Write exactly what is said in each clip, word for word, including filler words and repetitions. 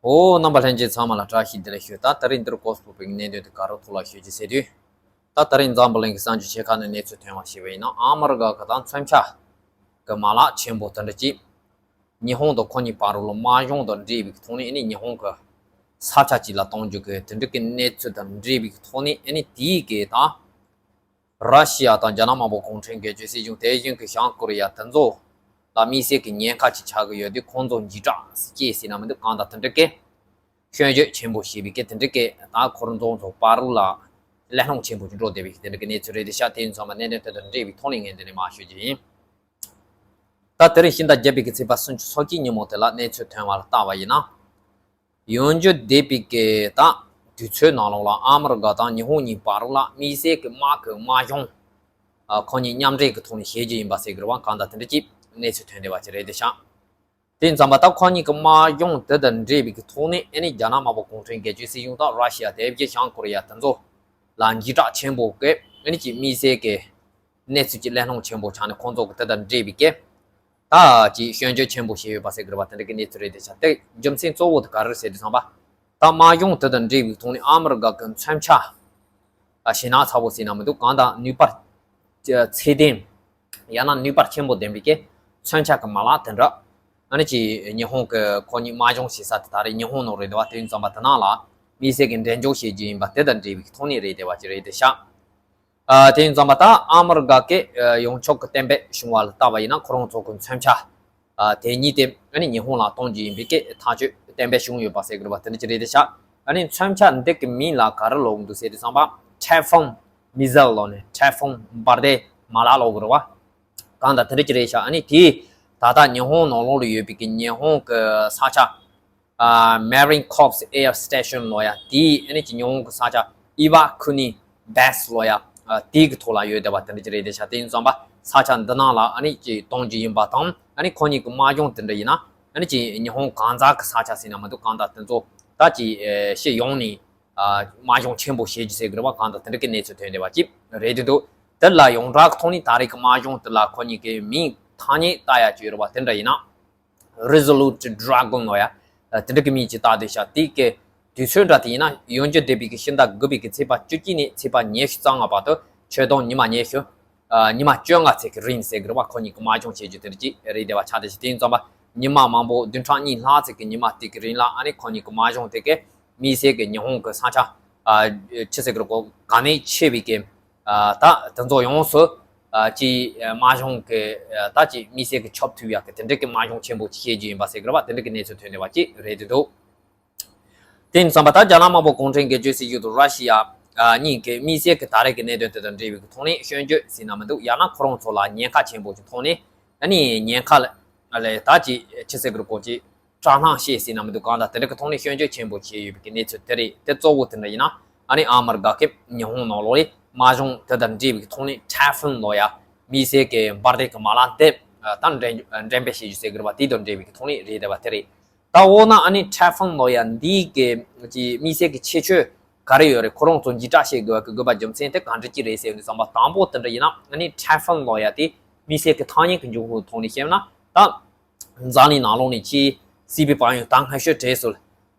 འོ། རྣམ་པ་ལྷན་རྒྱས་ཚང་མ་ལ་བཀྲ་ཤིས་བདེ་ལེགས་ཞུ། ད་དེ་རིང་འདིར་གོ་སྤོ་པའི་གནད་དོན་དེ་ག་རོ་ཐོག་ལ་ཞུ་རྒྱུ་ཟེར་དུས། ད་དེ་རིང་འཛམ་བུ་གླིང་གི་གསར་འགྱུར་ཆེ་ཁག་ནས་གནས་ཚུལ་ཐོན་པ་ཞིག་ཡིན་ན། ཨ་མི་རི་ཀ་གི་ད་མཚོན་ཆ་གི་མ་ལག་ཆེན་པོ་དེ་འདྲ་ཅིག་ཉི་ཧོང་དང་ཁོ་གཉིས་བར་ལ་དམག་སྦྱོང་དང་འབྲེལ་བའི་ཐོག་ནས། ཨ་ནི་ཉི་ཧོང་གི་ས་ཆ་ཅིག་ལ་གཏོང་རྒྱུ་གི་དེ་འདྲ་གི་གནས་ཚུལ་དང་འབྲེལ་བའི་ཐོག་ནས། ཨ་ནི་དེའི་གི་ད་ར་ཤི་ཡ་དང་རྒྱ་ནག་དམར་པོ་གུང་ཁྲན་སྒེར་གཅོད་སྲིད་གཞུང་། དེ་བཞིན་གྱི་བྱང་ཀོ་རི་ཡ་དེ་ཚོ་ལ་དམིགས་བསལ་གྱི་ཉེན་ཁ་ཅིག་ཆགས་ཀྱི་ཡོད་དུས། ཁོང་ཚོ་འཇིགས་སྐྲག་སྐྱེས་ཟེར་ན་མི་འདུག། གང་ལྟར་དེ་འདྲ་གི་སྐྱོན་བརྗོད་ཆེན་པོ་བྱས་པའི་གི་དེ་འདྲ་གི་ད་ཁོ་རང་ཚོ་བར་ལ་གླེང་སློང་ཆེན་པོ་ཅིག་འགྲོ་བསྡད་པའི་དེ་འདྲ་གི་གནས་ཚུལ་རེད་དེ་ཤག། དེ་ཡིན་ཙང་མ་གནད་དོན་དེ་དང་འབྲེལ་བའི་ཐོག་ནས་ངས་འདི་ནས་མར་ཞུ་རྒྱུ་ཡིན། ད་དེ་རིང་ཕྱི་ཟླ་བརྒྱད་པའི་གི་ཚེས་པ་སུམ་ཅུ་སོ་གཅིག་ཉིན་མོ་དེ་ལ་གནས་ཚུལ་ཐོན་པ་ལ་བལྟ་བ་ཡིན་ན། ཡོང་རྒྱུ་བསྡད་པའི་གི་ད་དུས་ཚོད་ནང་ལོགས་ལ་ཨ་མི་རི་ཀ་དང་ཉི་ཧོང་གཉིས་བར་ལ་དམིགས་བསལ་གྱི་དམག་གི་དམག་སྦྱོང་། ཨ། ཁོ་གཉིས་མཉམ་འབྲེལ་གྱི་ཐོག་ནས་བྱེད་རྒྱུ་ཡིན་པ་ཟེར་གི་རེད་བ། གང་ལྟར་དེ་འདྲ་ཅིག་གནས་ཚུལ་ཐོན་བསྡད་པ་ཅིག་རེད་དེ་ཤག། དེ་ཡིན་ཙང་མ་ད་ཁོ་གཉིས་ཀྱི་དམག་སྦྱོང་དེ་དང་འབྲེལ་བའི་གི་ཐོག་ནས། ཨ་ནི་རྒྱ་ནག་དམར་པོ་གུང་ཁྲན་སྒེར་གཅོད་སྲིད་གཞུང་དང་ར་ཤི་ཡ། དེ་བཞིན་བྱང་ཀོ་རི་ཡ་དེ་ཚོ་ལ་འཇིགས་སྐྲག་ཆེན་པོ་གི། ཨ་ནི་ཅིག་དམིགས་བསལ་གྱི་གནས་ཚུལ་གྱི་གླེང་སློང་ཆེན་པོ་ཆགས་ནས། ཁོང་ཚོ་གི་དེ་དང་འབྲེལ་བའི་གི་ད་ཅིག་སྐྱོན་བརྗོད་ཆེན་པོ་བྱས་ཡོད་པ་ཟེར་གི་རེད་བ། དེ་འདྲ་གི་གནས་ཚུལ་རེད་དེ་ཤག། དེ་རྒྱུ་མཚན་གཙོ་བོ་དེ་ག་རེ་རེད་ཟེར་དུས་ཙམ་པ། ད་དམག་སྦྱོང་དེ་དང་འབྲེལ་བའི་ཐོག་ནས་ཨ་མི་རི་ཀ་གི་མཚོན་ཆ། ཨ། ཞེད་སྣང་ཚ་པོ་ཟེར་ན་མི་འདུག། གང་ལྟར་ནུས་པ་ཚད་ལྡན། ཡང་ན་ནུས་པ་ཆེན་པོ་ལྡན་པའི་གི་མཚོན་ཆ་གི་མ་ལག་དེ་འདྲ། ཨ་ནི་ཅིག་ཉི་ཧོང་གི་ཁོ་གཉིས་དམག་སྦྱོང་བྱེད་ས་དེ་ད་རེས་ཉི་ཧོང་ནང་རེད་བ། དེ་ཡིན་ཙང་མ་དེ་ནང་ལ་དམིགས་བསལ་གྱི་འགྲེམས་འཇོག་བྱེད་རྒྱུ་ཡིན་པ་དེ་དང་འབྲེལ་བའི་ཐོག་ནས་རེད་བསྡད་པ་ཅིག་རེད་དེ་ཤག། ཨ། དེ་ཡིན་ཙང་མ་ད་ཨ་མི་རི་ཀ་གི་ཡོངས་ཁྱབ་ཀྱི་གཏན་འབེབས་བྱུང་བ་ལ་བལྟ་བ་ཡིན་ན། ཁོ་རང་ཚོ་གི་མཚོན་ཆ། ཨ། དེ་གཉིས་དེ་ཨ་ནི་ཉི་ཧོང་ལ་གཏོང་རྒྱུ་ཡིན་པའི་གི་ཐག་གཅོད་གཏན་འབེབས་བྱུང་ཡོད་པ་ཟེར་གི་རེད་བ། དེ་འདྲ་ཅིག་རེད་དེ་ཤག། ཨ་ནི་མཚོན་ཆ་འདི་གི་མིང་ལ་ག་རེ་ལབ་ཀྱི་འདུག་ཟེར་དུས་ཙམ་པ། Typhoon Missile ལབ་ནས། Typhoon འབར་མདེལ་མ་ལག་ལབ་ཀྱི་རེད་བ། གང་ལྟར་དེ་འདྲ་ཅིག་རེད་ཤག། ཨ་ནི་དེ་ད་ལྟ་ཉི་ཧོང་ནང་ལོགས་ལ་ཡོད་པའི་གི་ཉི་ཧོང་གི་ས་ཆ། ཨ། Marine Corps Air Station ལབ་ཡ་དེའི། ཨ་ནི་ཅིག་ཉི་ཧོང་གི་ས་ཆ་Iwakuni Base ལབ་ཡ། ཨ། དེའི་གི་ཐོག་ལ་ཡོད་བསྡད་པ་དེ་འདྲ་ཅིག་རེད་དེ་ཤག། དེ་ཡིན་ཙང་མ་ས་ཆ་འདི་ནང་ལ་ཨ་ནི་ཅིག་གཏོང་རྒྱུ་ཡིན་པ་དང་། ཨ་ནི་ཁོ་གཉིས་ཀྱི་དམག་སྦྱོང་དེ་འདྲ་ཡིན་ན། ཨ་ནི་ཅིག་ཉི་ཧོང་གང་ཟག་གི་ས་ཆ་ཟེར་ན་མི་འདུག། གང་ལྟར་དེ་ཚོ་ད་ཅིག་ཨ། སྤྱི་ཡོངས་ནས། ཨ། དམག་སྦྱོང་ཆེན་པོ་བྱེད་རྒྱུ་ཟེར་གི་རེད་བ། གང་ལྟར་དེ་འདྲ་གི་གནས་ཚུལ་ཐོན་བསྡད་པ་ཅིག་རེད་དེ་འདུག། དེ་ལ་ཡོངས་གྲགས་ཀྱི་ཐོག་ནས་ད་རེས་ཀྱི་དམག་སྦྱོང་དེ་ལ་ཁོ་གཉིས་ཀྱི་མིང་ཐ་སྙད་བཏགས་ཡ་ཅིག་ཡོད་རེད་བ། དེ་འདྲ་ཡིན་ན། Resolute Dragon ལབ་ཡ། ཨ། དེ་འདྲ་གི་མིང་ཅིག་བཏགས་བསྡད་ཤག། དེ་གི་དུས་ཚོད་འདྲ་དེ་ཡིན་ན་ཡོང་རྒྱུ་བསྡད་པའི་གི་ཕྱི་ཟླ་དགུ་པའི་གི་ཚེས་པ་བཅུ་གཅིག་ནས་ཚེས་པ་ཉི་ཤུ་རྩ་ལྔ་བར་དུ། ཆོད་གཏོང་ཉི་མ་ཉི་ཤུ། ཨ། ཉི་མ་བཅོ་ལྔ་ཚད་ཀྱི་རིང་ཟེར་གི་རེད་བ། ཁོ་གཉིས་ཀྱི་དམག་སྦྱོང་བྱེད་རྒྱུ་དེ་འདྲ་ཅིག་རེད་བསྡད་པ་ཆགས་བསྡད་ཤག། དེ་ཡིན་ཙང་མ་ཉི་མ་མང་པོ་བདུན་ཕྲག་གཉིས་ལྷག་ཙམ་གྱི་ཉི་མ་དེ་གི་རིང་ལ། ཨ་ནི་ཁོ་གཉིས་ཀྱི་དམག་སྦྱོང་དེ་གི་དམིགས་བསལ་གྱི་ཉི་ཧོང་གི་ས་ཆ། ཨ། ཆི་ཟེར་གི་རེད་གོ། གལ་གནད་ཆེ་བའི་གི། ཨ། ད་དེ་ཚོ་ཡོངས་སུ། ཨ། ཅིག་དམག་སྦྱོང་གི། ཨ། ད་ཅིག་དམིགས་བསལ་གྱི་ཁྱབ་ཐུབ་ཡག་གི་དེ་འདྲ་གི་དམག་སྦྱོང་ཆེན་པོ་ཅིག་བྱེད་རྒྱུ་ཡིན་པ་ཟེར་གི་རེད་བ། དེ་འདྲ་གི་གནས་ཚུལ་ཐོན་བསྡད་པ་ཅིག་རེད་དེ་འདུག། དེ་ཡིན་ཙང་མ་ད་རྒྱ་ནག་དམར་པོ་གུང་ཁྲན་སྒེར་གཅོད་སྲིད་གཞུང་དང་ར་ཤི་ཡ། ཨ། གཉིས་ཀྱི་དམིགས་བསལ་གྱི་ད་རེས་ཀྱི་གནད་དོན་དེ་དང་འབྲེལ་བའི་ཐོག་ནས་སྐྱོན་བརྗོད་ཟེར་ན་མི་འདུག། ཡང་ན་ཁོ་རང་ཚོ་ལ་ཉེན་ཁ་ཆེན་པོ་ཞིག་ཐོག་ནས། ཨ་ནི་ཉེན་ཁ་ལ་ལས་ད་ཅིག་ཆི་ཟེར་གི་རེད་གོ། ཅིག་སྐྲག་སྣང་སྐྱེས་ཟེར་ན་མི་འདུག། གང་ལྟར་དེ་འདྲ་གི་ཐོག་ནས་སྐྱོན་བརྗོད་ཆེན་པོ་བྱས་ཡོད་པའི་གནས་ཚུལ་དེ་རེད། དེ་གཙོ་བོ་དེ་འདྲ་ཡིན་ན། ཨ་ནི་ཨ་མི་རི་ཀ་གིས་ཉི་ཧོང་ནང་ལོགས་ལ་དམག་སྦྱོང་དེ་དང་འབྲེལ་བའི་ཐོག་ནས། Typhoon ལབ་ཡ་དམིགས་བསལ་གྱི་འབར་མདེལ་གྱི་མ་ལག་དེ་ད་འགྲེམས་འགྲེམས་སྤེལ་བྱེད་རྒྱུ་ཟེར་གི་རེད་བ། དེ་དང་འབྲེལ་བའི་ཐོག་ནས་རེད་བསྡད་པ་དེ་རེད། ད་འོ་ན་ཨ་ནི་Typhoon ལབ་ཡ་འདིའི་གི་ཅིག་དམིགས་བསལ་གྱི་ཁྱད་ཆོས་ག་རེ་ཡོད་རེད། ཁོ་རང་ཚོ་འཇིགས་སྐྲག་བྱེད་དགོས་པ་གི་དགོས་པ་རྒྱུ་མཚན་དེ་གང་འདྲ་ཅིག་རེད་ཟེར་ཡོང་དུས་ཙམ་པ། དང་པོ་དེ་འདྲ་ཡིན་ན། ཨ་ནི་Typhoon ལབ་ཡ་དེ་དམིགས་བསལ་གྱི་ཐ་སྙད་ཀྱི་འབྱུང་ཁུངས་ཐོག་ནས་བཤད་ན། ད་འཛམ་གླིང་ནང་ལོགས་ནས་ཅིག་སྲིད་པའི་དཔལ་ཡོན་ད་སྔ་ཤོས་གྲས་སུ་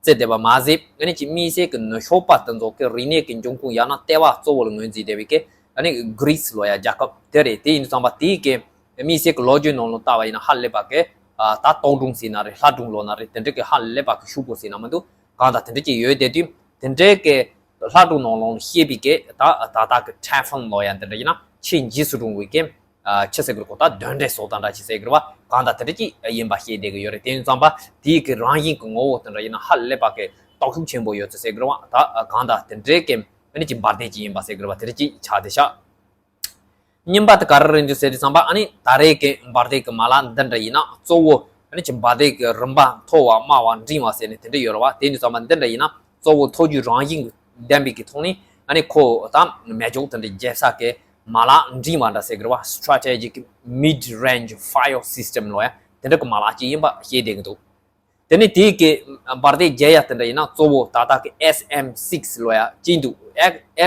བརྩིས་བསྡད་པ་མ་ཟད། ཨ་ནི་ཅིག་དམིགས་བསལ་གྱི་ནུབ་ཕྱོགས་པ་དེ་ཚོ་གི་རིག་གནས་ཀྱི་འབྱུང་ཁུངས། ཡང་ན་ལྟེ་བ་གཙོ་བོ་ལ་ངོས་འཛིན་བསྡད་པའི་གི། ཨ་ནི་Greece ལབ་ཡ་རྒྱལ་ཁབ་དེ་རེད། དེ་ཡིན་དུས་ཙམ་པ་དེའི་གི་དམིགས་བསལ་གྱི་ལོ་རྒྱུས་ནང་ལ་བལྟ་བ་ཡིན་ན། ཧ་ལས་པ་གི། ཨ། ད་སྟག་སྒྲུང་ཟེར་ན་རེད། ལྷ་སྒྲུང་ལབ་ན་རེད། དེ་འདྲ་གི་ཧ་ལས་པ་གི་ཕྱུག་པོ་ཟེར་ན་མི་འདུག། གང་ལྟར་དེ་འདྲ་ཅིག་ཡོད་བསྡད་དུས། དེ་འདྲའི་གི་ལྷ་སྒྲུང་ནང་ལོགས་ལ་བཤད་པའི་གི་ད་ད་ལྟ་གི་Typhoon ལབ་ཡ་འདི་འདྲ་ཡིན་ན། ཆེས་འཇིགས་སུ་རུང་བའི་གི། ཨ། ཆི་ཟེར་གི་རེད་གོ། ད་གདོན་འདྲེ་སོགས་དང་འདྲ་ཅིག་ཟེར་གི་རེད་བ། གང་ལྟར་དེ་འདྲ་ཅིག་ཡིན་པ་བཤད་བསྡད་གི་ཡོད་རེད། དེ་ཡིན་ཙམ་པ་དེའི་གི་རང་བཞིན་གི་ངོ་བོ་དེ་འདྲ་ཡིན་ན་ཧ་ལས་པ་གི་སྟོབས་ཤུགས་ཆེན་པོ་ཡོད་ཚུལ་ཟེར་གི་རེད་བ། ད་གང་ལྟར་དེ་འདྲའི་གི་ཨ་ནི་ཅིག་འབར་མདེལ་ཅིག་ཡིན་པ་ཟེར་གི་རེད་བ། དེ་འདྲ་ཅིག་ཆགས་བསྡད་ཤག། གཉིས་པ་དེ་ག་རེ་རེད་འདུག་ཟེར་དུས་ཙམ་པ། ཨ་ནི་ད་རེས་ཀྱི་འབར་མདེལ་གྱི་མ་ལག་འདི་འདྲ་ཡིན་ན། གཙོ་བོ་ཨ་ནི་ཅིག་འབར་མདེལ་གྱི་རིམ་པ་མཐོ་བ་དམའ་བ་འབྲིང་བ་ཟེར་ནས་དེ་འདྲ་ཡོད་རེད་བ། དེ་ཡིན་དུས་ཙམ་པ་འདི་འདྲ་ཡིན་ན། གཙོ་བོ་མཐོ་རྒྱུགས་རང་བཞིན་ལྡན་པའི་གི་ཐོག་ནས། ཨ་ནི་ཁོ་ད་མེ་སྒྱོགས་དེ་འདྲ་རྒྱག་ས་གི་མ་ལག་འབྲིང་བ་འདྲ་ཟེར་གི་རེད་བ། Strategic Mid Range Fire System ལབ་ཡ་དེ་འདྲ་གི་མ་ལག་ཅིག་ཡིན་པ་བཤད་བསྡད་གི་འདུག། དེ་ནས་དེའི་གི་འབར་མདེལ་རྒྱག་ཡ་དེ་འདྲ་ཡིན་ན། གཙོ་བོ་ད་ལྟ་གི་S M six ལབ་ཡ་ཅིག་འདུག།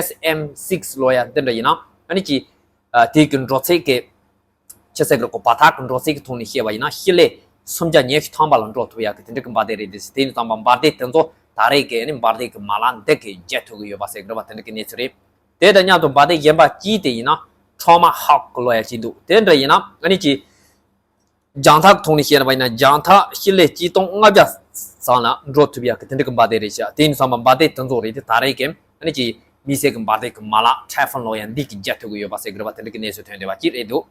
S M six ལབ་ཡ་དེ་འདྲ་ཡིན་ན། ཨ་ནི་ཅིག་ཨ། དེའི་གི་འགྲོ་ཚད་གི་ཆི་ཟེར་གི་རེད་གོ། བར་ཐག་གི་འགྲོ་ཚད་ཀྱི་ཐོག་ནས་བཤད་པ་ཡིན་ན། ཤི་ལེ་ སུམ་བརྒྱ་ཉི་ཤུ་ཐམ་པ་ལ་འགྲོ་ཐུབ་ཡག་གི་དེ་འདྲ་གི་འབར་མདེལ་རེད་དེ། དེ་ཡིན་ཙང་འབར་མདེལ་དེ་ཚོ་ད་རེས་ཀྱི་ཨ་ནི་འབར་མདེལ་གྱི་མ་ལག་འདི་གིས་བརྒྱབ་ཐུབ་ཀྱི་ཡོད་པ་ཟེར་གི་རེད་བ། དེ་འདྲ་གི་གནས་ཚུལ་རེད། དེ་དང་མཉམ་དུ་འབར་མདེལ་གཞན་པ་གཅིག་དེ་ཡིན་ན་Tomahawk་ལབ་ཡག་ཅིག་འདུག་དེ་འདྲ་ཡིན་ན་ཨ་ནི་ཅིག་རྒྱང་ཐག་ཐོག་ནས་བཤད་པ་ཡིན་ན་རྒྱང་ཐག་སྤྱི་ལེ་གཅིག་སྟོང་ལྔ་བརྒྱ་ཙམ་ལ་འགྲོ་ཐུབ་ཡག་གི་དེ་འདྲ་གི་འབར་མདེལ་རེད་ཤག་དེ་ཡིན་ཙང་འབར་མདེལ་དེ་ཚོ་རེད་དེ། ད་རེས་ཀྱི་ཨ་ནི་ཅིག་དམིགས་བསལ་གྱི་འབར་མདེལ་གྱི་མ་ལག་Typhoon་ལབ་ཡག་འདི་གིས་བརྒྱབ་ཐུབ་ཀྱི་ཡོད་པ་ཟེར་གི་རེད་བ། དེ་འདྲ་གི་གནས་ཚུལ་ཐོན་བསྡད་པ་ཅིག་རེད་འདུག་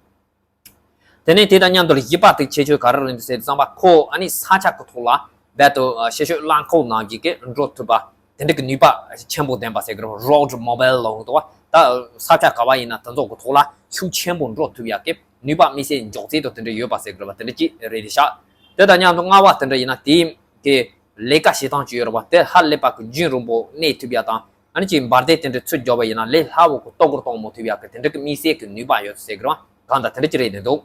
དེ་ནས་དེ་དང་མཉམ་དུ་བཞི་པ་དེ་ཁྱད་ཆོས་ག་རེ་རེད་འདུག་ཟེར་དུས་ཙམ་པ། ཁོ་ཨ་ནི་ས་ཆ་གི་ཐོག་ལ་རྦད་དེ་ཨ་ཤེད་ཤུགས་རླངས་འཁོར་ནང་བཞིན་གྱི་འགྲོ་ཐུབ་པ་དེ་འདྲ་གི་ནུས་པ་ཆེན་པོ་ལྡན་པ་ཟེར་གི་རེད། Road Mobile་ལབ་འདུག་བ། ད་ས་ཆ་ག་བ་ཡིན་ན་དེ་ཚོ་གི་ཐོག་ལ་ཤུགས་ཆེན་པོ་འགྲོ་ཐུབ་ཡག་གི་ནུས་པ་དམིགས་བསལ་མགྱོགས་ཚད་དང་དེ་འདྲ་ཡོད་པ་ཟེར་གི་རེད་བ། དེ་འདྲ་ཅིག་རེད་དེ་ཤག་དེ་དང་མཉམ་དུ་ལྔ་པ་དེ་འདྲ་ཡིན་ན་དེ་གི་ལས་ཀ་བྱེད་སྟངས་ཅིག་ཡོད་རེད་བ། དེ་ཧ་ལས་པ་གི་རྒྱུན་རིང་པོ་གནས་ཐུབ་ཡག་དང་། ཨ་ནི་ཅིག་འབར་མདེལ་དེ་འདྲ་ཚུར་རྒྱོབ་པ་ཡིན་ན་ལས་སླ་བོ་གི་ལྟོ་གོས་གཏོང་མ་ཐུབ་ཡག་གི་དེ་འདྲ་གི་དམིགས་བསལ་གི་ནུས་པ་ཡོད་ཟེར་གི་རེད་བ། གང་ལྟར་དེ་འདྲ་ཅིག་རེད་དེ་འདུག་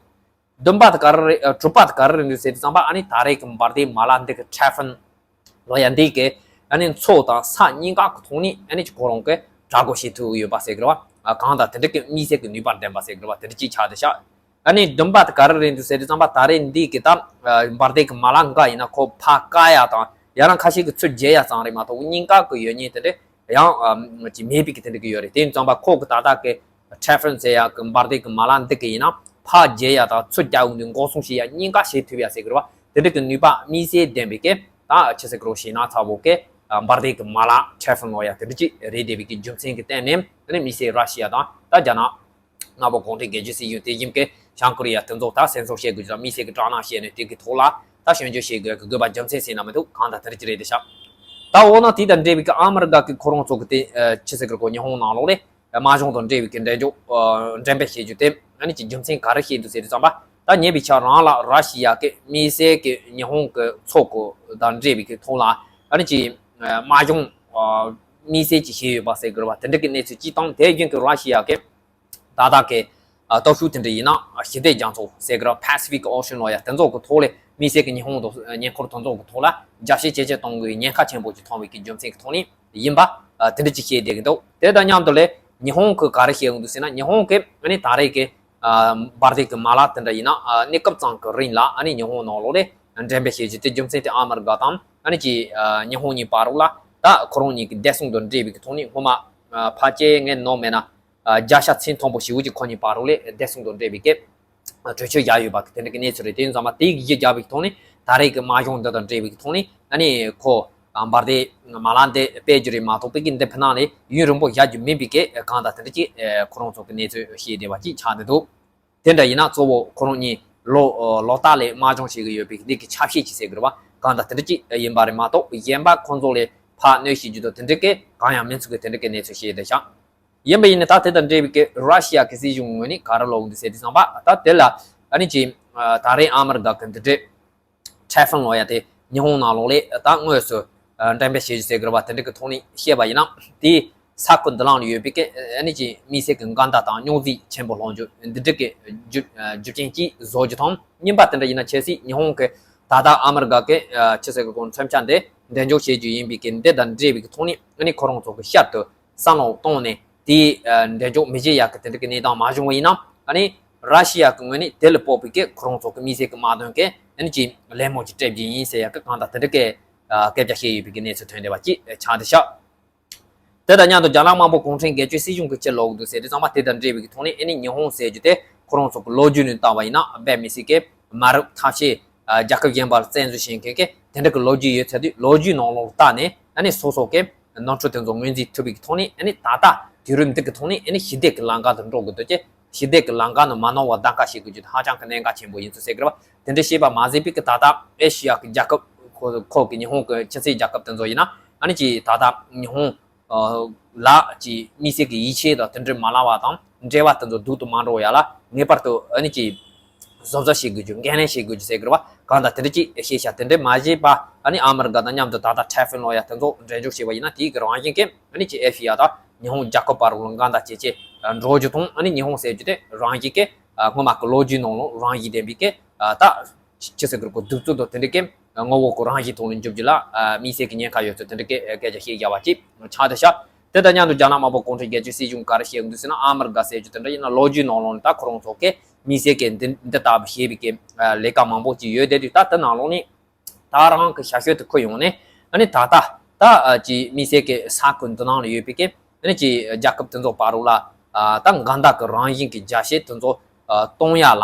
དྲུག་པ་དེ་ག་རེ་རེད། ཨ། དྲུག་པ་དེ་ག་རེ་རེད་འདུག་ཟེར་དུས་ཙམ་པ། ཨ་ནི་ད་རེས་ཀྱི་འབར་མདེལ་མ་ལག་འདི་གི་Typhoon་ལབ་ཡག་འདི་གི་ཨ་ནི་མཚོ་དང་ས་གཉིས་ཀ་གི་ཐོག་ནས་ཨ་ནི་ཅིག་ཁོ་རང་གི་དྲག་རྒོལ་བྱེད་ཐུབ་ཡོད་པ་ཟེར་གི་རེད་བ། ཨ། གང་ལྟར་དེ་འདྲ་གི་དམིགས་བསལ་གི་ནུས་པ་ལྡན་པ་ཟེར་གི་རེད་བ། དེ་འདྲ་ཅིག་ཆགས་བསྡད་ཤག་ཨ་ནི་བདུན་པ་དེ་ག་རེ་རེད་འདུག་ཟེར་དུས་ཙམ་པ། ད་རེས་འདི་གི་ད་འབར་མདེལ་གི་མ་ལག་འགའ་ཡིན་ན་ཁོ་ཕར་བཀག་ཡག་དང་ཡང་ན་ཁ་ཤས་ཀྱིས་ཚུར་རྒྱག་ཡག་ཙམ་རེད་མ་གཏོགས་གཉིས་ཀ་གི་ཡོད་མཁན་དེ་འདྲ་ཡང་ཅིག་མེད་པའི་གི་དེ་འདྲ་གི་ཡོད་རེད། དེ་ཡིན་ཙམ་པ་ཁོ་གི་ད་ལྟ་གི་Typhoon་ཟེར་ཡག་གི་འབར་མདེལ་གི་མ་ལག་འདི་གི་ཡིན་ན་ཕར་རྒྱག་ཡག་དང་ཚུར་རྒྱག་འོང་དུས་འགོག་སྲུང་བྱེད་ཡག་གཉིས་ཀ་བྱེད་ཐུབ་ཡག་ཟེར་གི་རེད་བ། དེ་འདྲ་གི་ནུས་པ་དམིགས་བསལ་ལྡན་པའི་གི་ད་ཆི་ཟེར་གི་རེད། ཞེད་སྣང་ཚ་བོ་གི་འབར་མདེལ་གི་མ་ལག་Typhoon་ལབ་ཡག་དེ་འདྲ་ཅིག་རེད་བསྡད་པའི་གི་རྒྱུ་མཚན་གི་སྟེང་ནས་ཨ་ནི་དམིགས་བསལ་ར་ཤི་ཡ་དང་ད་རྒྱ་ནག་མངའ་འོག་གུང་ཁྲན་སྒེར་གཅོད་སྲིད་གཞུང་དེ་བཞིན་གྱི་བྱང་ཀོ་རི་ཡ་དེ་ཚོ་ད་སེམས་གསོ་བྱེད་དགོས་ཀྱི་དང་། དམིགས་བསལ་གྱི་སྐྲག་སྣང་བྱས་ནས་དེ་གི་ཐོག་ལ་ད་སྐྱོན་བརྗོད་བྱེད་དགོས་ཀྱི་དགོས་པ་རྒྱུ་མཚན་ཟེར་ན་མི་འདུག་གང་ལྟར་དེ་འདྲ་ཅིག་རེད་དེ་ཤག་ད་འོ་ན་དེ་དང་འབྲེལ་བའི་གི་ཨ་མི་རི་ཀ་གི་ཁོ་རང་ཚོ་གི་དེ་ཆི་ཟེར་གི་རེད། ཁོ་ཉི་ཧོང་ནང་ལོགས་ལ་དམག་སྦྱོང་དང་འབྲེལ་བའི་གི་འགྲེམས་འཇོག་འགྲེམས་སྤེལ་བྱེད་རྒྱུ་དེ་ཨ་ནི་ཅིག་རྒྱུ་མཚན་ག་རེ་བཤད་འདུག་ཟེར་དུས་ཙམ་པ། ད་ཉེ་བའི་ཆར་རང་ལ་ར་ཤི་ཡ་གི་དམིགས་བསལ་གི་ཉི་ཧོང་གི་མཚོ་གི་དང་འབྲེལ་བའི་གི་ཐོག་ལ་ཨ་ནི་ཅིག་དམག་སྦྱོང་དམིགས་བསལ་ཅིག་བྱས་ཡོད་པ་ཟེར་གི་རེད་བ། དེ་འདྲ་གི་གནས་ཚུལ་ཅིག་དང་། དེ་བཞིན་གི་ར་ཤི་ཡ་གི་ད་ལྟ་གི་ཨ་སྟོབས་ཤུགས་དེ་འདྲ་ཡིན་ན་ཞི་བདེ་རྒྱ་མཚོ་ཟེར་གི་ར། Pacific Ocean་ལབ་ཡག་དེ་ཚོ་གི་ཐོག་ལ་དམིགས་བསལ་གི་ཉི་ཧོང་དང་ཉེ་འཁོར་དེ་ཚོ་གི་ཐོག་ལ་རྒྱ་ཆེ་ཇེ་ཆེ་གཏོང་དགོས་ཉེན་ཁ་ཆེན་པོ་ཅིག་མཐོང་བའི་གི་རྒྱུ་མཚན་གི་ཐོག་ནས་ཡིན་པ་ཨ་དེ་འདྲ་ཅིག་བཤད་བསྡད་གི་འདུག་དེ་དང་མཉམ་དུ་ལ་ཉི་ཧོང་གི་ག་རེ་བཤད་ཡོང་འདུག་ཟེར་ན། ཉི་ཧོང་གི་ཨ་ནི་ད་རེས་གི་ཨ་འབར་མདེལ་གི་མ་ལག་དེ་འདྲ་ཡིན་ན་ཨ་གནས་སྐབས་ཙམ་གི་རིང་ལ་ཨ་ནི་ཉི་ཧོང་ནང་ལོགས་ལ་འགྲེམས་སྤེལ་བྱེད་རྒྱུ་དེ་རྒྱུ་མཚན་དེ་ཨ་མི་རི་ཀ་དང་ཨ་ནི་ཅིག་ཨ་ཉི་ཧོང་གཉིས་བར་ལ་ད་ཁོ་རང་གཉིས་ཀྱི་བདེ་སྲུང་དང་འབྲེལ་བའི་གི་ཐོག་ནས་སྔོན་མ་ཨ་ཕལ་ཆེར་ངས་ནོར་མེད་ན། ཨ་བརྒྱ་ཆ་ཚད་མཐོན་པོ་ཞེ་པོ་ཅིག་ཁོ་གཉིས་བར་ལ་བདེ་སྲུང་དང་འབྲེལ་བའི་གི་གྲོས་ཆོད་བཞག་ཡོད་པ་དེ་འདྲ་གི་གནས་ཚུལ་རེད། དེ་ཡིན་ཙང་མ་དེ་གཞི་བཞག་པའི་ཐོག་ནས་ད་རེས་ཀྱི་དམག་སྦྱོང་འདི་དང་འབྲེལ་བའི་ཐོག་ནས་ཨ་ནི་ཁོ་འབར་མདེལ་མ་ལག་འདི་སྤེལ་རྒྱུ་རེད་མ་གཏོགས་པའི་གི་འདི་ཕི་ནང་ནས་ཡུན་རིང་པོ་བཞག་རྒྱུ་མིན་པའི་གི་གང་ལྟར་དེ་འདྲ་ཅིག་ཁོ་རང་ཚོ་གི་གནས་ཚུལ་བཤད་བསྡད་པ་ཅིག་ཆགས་བསྡད་འདུག་དེ་འདྲ་ཡིན་ན་གཙོ་བོ་ཁོ་རང་གཉིས་ལོ་ལོ་ལྟར་ལ་དམག་སྦྱོང་བྱེད་ཀྱི་ཡོད་པའི་འདི་གི་ཆ་ཤས་ཅིག་ཟེར་གི་རེད་བ། གང་ལྟར་དེ་འདྲ་ཅིག་ཡིན་པ་རེད་མ་གཏོགས་གཞན་པ་ཁོང་ཚོ་ལ་ཕར་གནོད་བྱེད་རྒྱུ་དང་དེ་འདྲ་གི་གང་ཡང་མིན་ཚུལ་གི་དེ་འདྲ་གི་གནས་ཚུལ་བཤད་བསྡད་ཤག་ཡིན་པ་ཡིན་ན་ད་དེ་དང་འབྲེལ་བའི་གི་ར་ཤི་ཡ་གི་སྲིད་གཞུང་ངོས་ནས་ག་རེ་ལབ་འདུག་ཟེར་དུས་ཙམ་པ། ད་དེ་ལ་ཨ་ནི་ཅིག་ད་རེས་ཨ་མི་རི་ཀ་གི་འདི་འདྲའི་Typhoon་ལབ་ཡ་དེ་ཉི་ཧོང་ནང་ལོགས་ལ་ད་དངོས་སུ་འགྲེམས་སྤེལ་བྱེད་རྒྱུ་ཟེར་གི་རེད་བ། དེ་འདྲ་གི་ཐོག་ནས་བཤད་པ་ཡིན་ན། དེ་ས་ཁུལ་འདི་ལ་ཡོད་པའི་གི་ཨ་ནི་ཅིག་དམིགས་བསལ་གི་འགལ་ཟླ་དང་རྙོག་འཛིང་ཆེན་པོ་སློང་རྒྱུ་འདི་འདྲ་གི་རྒྱུ་རྒྱུ་རྐྱེན་གཅིག་བཟོ་རྒྱུ་དང་། གཉིས་པ་དེ་འདྲ་ཡིན་ན་ཆབ་སྲིད་ཉི་ཧོང་གི་ད་ལྟ་ཨ་མི་རི་ཀ་གི་ཆི་ཟེར་གི་གོ་མཚོན་ཆ་འདི་འགྲེམས་འཇོག་བྱེད་རྒྱུ་ཡིན་པའི་གི་འདི་དང་འབྲེལ་བའི་གི་ཐོག་ནས་ཨ་ནི་ཁོ་རང་ཚོ་གི་ཤར་དུ་བསམ་བློ་བཏང་ནས་དེའི་ཨ་འགྲེམས་འཇོག་མི་བྱེད་ཡག་གི་དེ་འདྲ་གི་གནས་སྟངས་མ་བྱུང་བ་ཡིན་ན། ཨ་ནི་ར་ཤི་ཡ་གི་ངོས་ནས་དེ་ལ་དཔག་པའི་གི་ཁོ་རང་ཚོ་གི་དམིགས་བསལ་གི་དམག་དོན་གི་ཨ་ནི་ཅིག་ལད་མོ་ཅིག་སྤྲད་རྒྱུ་ཡིན་ཟེར་ཡག་གི་གང་ལྟར་དེ་འདྲ་གི་ཨ་སྐད་ཆ་བཤད་ཡོད་པའི་གི་གནས་ཚུལ་ཐོན་བསྡད་པ་ཅིག་ཆགས་བསྡད་ཤག་དེ་དང་མཉམ་དུ་རྒྱ་ནག་དམར་པོ་གུང་ཁྲན་སྒེར་གཅོད་སྲིད་གཞུང་གི་ཕྱིར་ལོག་འདུག་ཟེར་དུས་ཙམ་པ། དེ་དང་འབྲེལ་བའི་གི་ཐོག་ནས་ཨ་ནི་ཉི་ཧོང་ཟེར་རྒྱུ་དེ་ཁོ་རང་ཚོ་གི་ལོ་རྒྱུས་ནས་བལྟས་པ་ཡིན་ན་དཔེ་མི་སྲིད་གི་མ་རབས་ཐབས་ཤེས་རྒྱལ་ཁབ་གཞན་པར་བཙན་འཛུལ་བྱེད་མཁན་གི་དེ་འདྲ་གི་ལོ་རྒྱུས་ཡོད་ཚད་དུས། ལོ་རྒྱུས་ནང་ལོགས་ལ་བལྟས་ནས་ཨ་ནི་སོ་སོ་གི་ནོར་འཁྲུལ་དེ་ཚོ་ངོས་འཛིན་ཐུབ་པའི་གི་ཐོག་ནས་ཨ་ནི་ད་ལྟ་དུས་རིམ་འདི་གི་ཐོག་ནས་ཨ་ནི་ཞི་བདེ་གི་ལམ་ཁ་དུ་འགྲོ་དགོས་འདུག་ཅེས། ཞི་བདེ་གི་ལམ་ཁ་ནང་མ་ནོར་བ་གདམ་ཁ་བྱེད་དགོས་རྒྱུ་དེ་ཧ་ཅང་གི་གནད་འགག་ཆེན་པོ་ཡིན་ཚུལ་ཟེར་གི་རེད་བ། དེ་འདྲ་བྱས་པ་མ་ཟད་པའི་གི་ད་ལྟ་ཨེ་ཤི་ཡ་གི་རྒྱལ་ཁབ་ཁོ་ཁོ་གི་ཉི་ཧོང་གི་ཁྱིམ་མཚེས་རྒྱལ་ཁབ་དེ་ཚོ་ཡིན་ན་ཨ་ནི་ཅིག་ད་ལྟ་ཉི་ཧོང་ལ་ཅིག་དམིགས་བསལ་གི་ཡིད་ཆེས་དང་དེ་འདྲ་མ་ལངས་པ་དང་། འབྲེལ་བ་དེ་ཚོ་སྡུག་ཏུ་མ་འགྲོ་ཡ་ལ་ངེས་པར་དུ་ཨ་ནི་ཅིག་བཟོ་བཟོ་བྱེད་དགོས་རྒྱུ། འགན་ལེན་བྱེད་དགོས་རྒྱུ་ཟེར་གི་རེད་བ། གང་ལྟར་དེ་འདྲ་ཅིག་ཤེས་བྱ་དེ་འདྲ་མ་བྱས་པ། ཨ་ནི་ཨ་མི་རི་ཀ་དང་མཉམ་དུ་ད་ལྟ་Typhoon་ལབ་ཡ་དེ་ཚོ་འགྲེམས་འཇོག་བྱས་པ་ཡིན་ན། དེའི་གི་རང་བཞིན་གྱིས་ཨ་ནི་ཅིག་ཨེ་ཤི་ཡ་དང་ཉི་ཧོང་རྒྱལ་ཁབ་བར་ལ་འགལ་ཟླ་ཇེ་ཆེ་འགྲོ་རྒྱུ་དང་། ཨ་ནི་ཉི་ཧོང་ཟེར་རྒྱུ་དེ་རང་བཞིན་གྱིས་སྔོན་མ་གི་ལོ་རྒྱུས་ནང་ལ་རང་བཞིན་ལྡན་པའི་གི་ད་ཅི་ཟེར་གི་རེད་གོ། གདུག་རྩུབ་དང་དེ་འདྲ་གི་ངོ་བོ་གི་རང་བཞིན་ཐོག་ནས་འཇུག་རྒྱུ་ལ་དམིགས་བསལ་གྱི་ཉེན་ཁ་ཡོད་ཚུལ་དེ་འདྲ་གི་སྐད་ཆ་བཤད་བཞག་པ་ཅིག་ཆགས་བསྡད་ཤག་དེ་དང་མཉམ་དུ་རྒྱ་ནག་དམར་པོ་གུང་ཁྲན་སྒེར་གཅོད་སྲིད་གཞུང་ག་རེ་བཤད་ཀྱི་འདུག་ཟེར་ན། ཨ་མི་རི་ཀ་ཟེར་རྒྱུ་དེ་འདྲ་ཡིན་ན་ལོ་རྒྱུས་ནང་ལོགས་ནས་ད་ཁོ་རང་ཚོ་གི་ དམིགས་བསལ་གྱི་འདི་འདི་ལྟ་བུ་ཞེས་པའི་གི་ལས་ཀ་མང་པོ་ཅིག་ཡོད་བསྡད་དུས། ད་དེ་ནང་ལོགས་ནས་ད་རང་གི་ཞབས་ཞུ་དེ་ཁུར་ཡོང་ནས། ཨ་ནི་ད་ལྟ་ད་ཅིག་དམིགས་བསལ་གྱི་ས་ཁུལ་འདི་ནང་ལ་ཡོད་པའི་གི་ཨ་ནི་ཅིག་རྒྱལ་ཁབ་དེ་ཚོ་བར་ལ་ད་འགལ་ཟླ་གི་རང་བཞིན་གྱི་རྒྱ་བཤད་དེ་ཚོ་གཏོང་ཡ་ལ་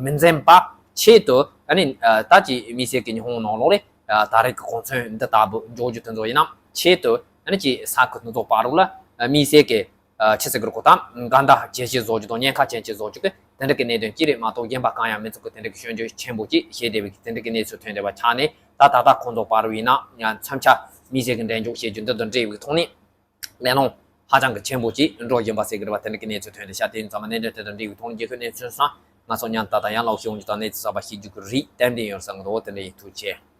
མི་འཛེམ་པ་ཆེད་དུ། ཨ་ནི་ད་ཅིག་དམིགས་བསལ་གྱི་ཉི་ཧོང་ནང་ལོགས་ལས་ད་རེས་ཀྱི་གོ་མཚོན་འདི་ལྟ་བུ་འཇོག་རྒྱུ་དེ་ཚོ་ཡིན་ན་ཆེད་དུ། ཨ་ནི་ཅིག་ས་ཁུལ་དེ་ཚོ་བར་ལ་དམིགས་བསལ་གྱི་ཆི་ཟེར་གི་རེད་གོ། ད་འགལ་ཟླ་ཇེ་ཆེ་བཟོ་རྒྱུ་དང་ཉེན་ཁ་ཇེ་ཆེ་བཟོ་རྒྱུ་གི་དེ་འདྲ་གི་གནད་དོན་གཅིག་རེད་མ་གཏོགས། གཞན་པ་གང་ཡང་མི་ཚོགས་གི་དེ་འདྲ་གི་སྐྱོན་བརྗོད་ཆེན་པོ་ཅིག་བྱས་བསྡད་པའི་གི་དེ་འདྲ་གི་གནས་ཚུལ་ཐོན་བསྡད་པ་ཆགས་ནས། ད་ད་ལྟ་ཁོང་ཚོ་བར་བའི་ནང་མཚམས་ཆ་དམིགས་བསལ་གྱི་འགྲན་ཕྱོགས་བྱེད་རྒྱུ་འདི་དང་འབྲེལ་བའི་ཐོག་ནས་གླེང་སློང་ཧ་ཅང་གི་ཆེན་པོ་ཅིག་འགྲོ་བཞིན་པ་ཟེར་གི་རེད་པ། དེ་འདྲ་གི་གནས་ཚུལ་ཐོན་བསྡད་ཤག་དེ་ཡིན་ཙང་མ་གནད་དོན་དེ་དང་འབྲེལ་བའི་ཐོག་ནས་རྒྱལ་ཁབ་གནས་ཚུལ་སོང་ང་ཚོ་མཉམ་དུ་ད་ལྟ་ཡང་ལོག་ཤེས་ཡོང་རྒྱུ་དང་གནས་ཚུལ་གསར་པ་ཤེས་རྒྱུ་གི་རེད། ཏན་ཏན་ཡོད་བསམ་གི་འདུག་དེ་འདྲ་ཡིན། ཐུགས་རྗེ་ཆེ།